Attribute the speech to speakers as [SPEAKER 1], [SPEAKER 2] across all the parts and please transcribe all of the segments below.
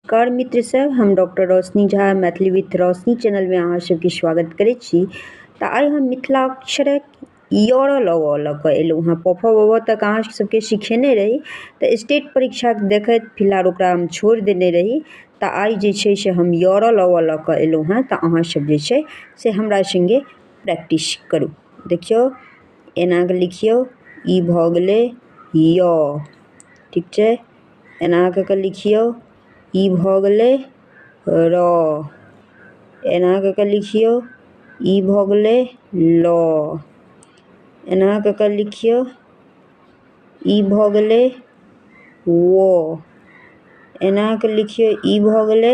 [SPEAKER 1] नमस्कार मित्र सब, हम डॉक्टर रोशनी झा मैथिली विथ रोशनी चैनलमे अहाँ सबके स्वागत करै छी। तऽ आइ हम मिथिलाक्षरक य र ल व लऽ कऽ एलहुँ हँ। प फ व व तक अहाँ सबके सिखेने रही, तऽ स्टेट परीक्षाके देखैत फिलहाल ओकरा हम छोड़ि देने रही। तऽ आइ जे छै से हम य र ल व लऽ कऽ एलहुँ हँ, तऽ अहाँ सब जे छै से हमरा सङ्गे प्रैक्टिस करू। देखियौ, एना कऽ लिखियौ, ई भऽ गेलै य, ठीक छै। एना कऽ कऽ लिखियौ, ई भऽ गेलै र। एना कऽ कऽ लिखियौ, ई भऽ गेलै ल। एना कऽ कऽ लिखियौ, ई भऽ गेलै व। एना कऽ लिखियौ, ई भऽ गेलै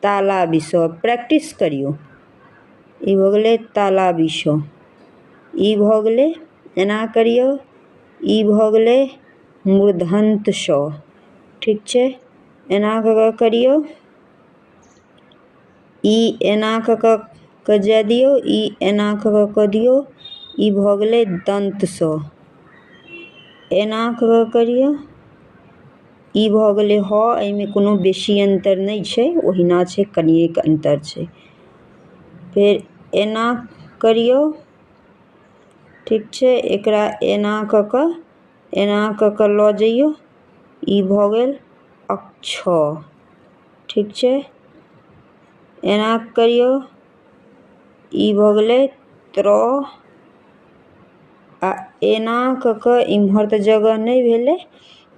[SPEAKER 1] ताला विष। प्रैक्टिस करियौ। ई भऽ गेलै ताला विष। ई भऽ गेलै, एना करियौ, ई भऽ गेलै मूर्धन्त स, ठीक छै। एना कऽ कऽ करियौ, ई एना कऽ कऽ कऽ जाय दियौ, ई एना कऽ कऽ कऽ दियौ, ई भऽ गेलै दन्त स। एना कऽ कऽ करियौ, ई भऽ गेलै ह। एहिमे कोनो बेसी अन्तर नहि छै, ओहिना छै, कनिएक अन्तर छै। फेर एना करियौ, ठीक छै। एकरा एना कऽ कऽ एना कऽ कऽ लऽ जइयौ, ई भऽ गेल अक्ष, ठीक छै। एना करियौ, ई भऽ गेलै त्र। आ एना कऽ कऽ इम्हर तऽ जगह नहि भेलै,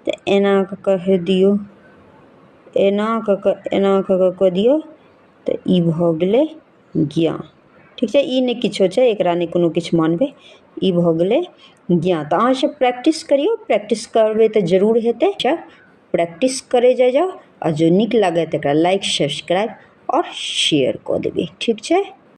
[SPEAKER 1] तऽ एना कऽ कऽ दियौ, एना कऽ कऽ एना कऽ कऽ कऽ दियौ, तऽ ई भऽ गेलै ज्ञा, ठीक छै। ई नहि किछो छै, एकरा नहि कोनो किछु मानबै। ई भऽ गेलै ज्ञा। तऽ अहाँ सब प्रैक्टिस करियौ, प्रैक्टिस करबै तऽ जरूर हेतै। प्रैक्टिस करै जाइ जाउ, आ जँ नीक लागै तऽ एकरा लाइक, सब्सक्राइब आओर शेयर कऽ देबै, ठीक छै।